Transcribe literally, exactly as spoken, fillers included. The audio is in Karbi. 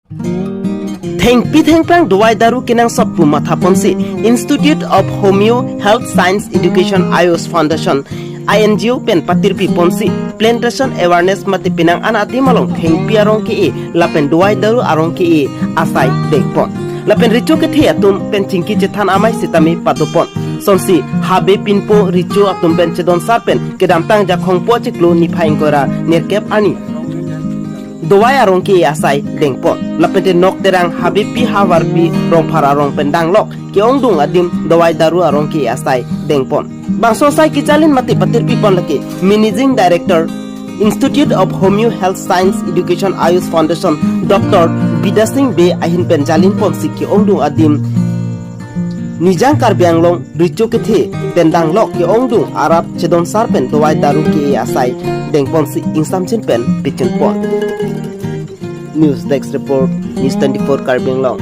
Thengpi thengphrang dawai daru kenangsot pu mathaponsi Institute of Homeo Health Science Education Ayush Foundation, I N G O pen patirpiponsi plantation awareness mate penang an adim along thengpi arong ke-e lapen dawai daru arong ke-e asai dengpon. Lapen recho kethe atum pen chingki chethan amei sitame padopon. Sonsi habe pinpo recho atum pen chedonsar pen kedamtang Jakhong po chiklo niphai ingkoi ra nerkep arni dawai arong ke-e asai dengpon. Lapen te Nokterang, Habepi, Havarpi, Rongphar arong pen danglok ke-ongdung adim dawai daru arong ke-e asai dengpon. Bangso asai kejalin mate patirpipon lake Managing Director, Institute of Homeo Health Science Education Ayush Foundation, Doctor Bidya Sing Bey ahin pen jalinponsi ke-ongdung adim Nijang Karbi Anglong recho kethe pen danglok ke-ongdung arat chedonsar pen dawai daru ke-e asai dengponsi ingsamjin pen pichinpon. News Desk Report, News twenty-four Karbi Anglong.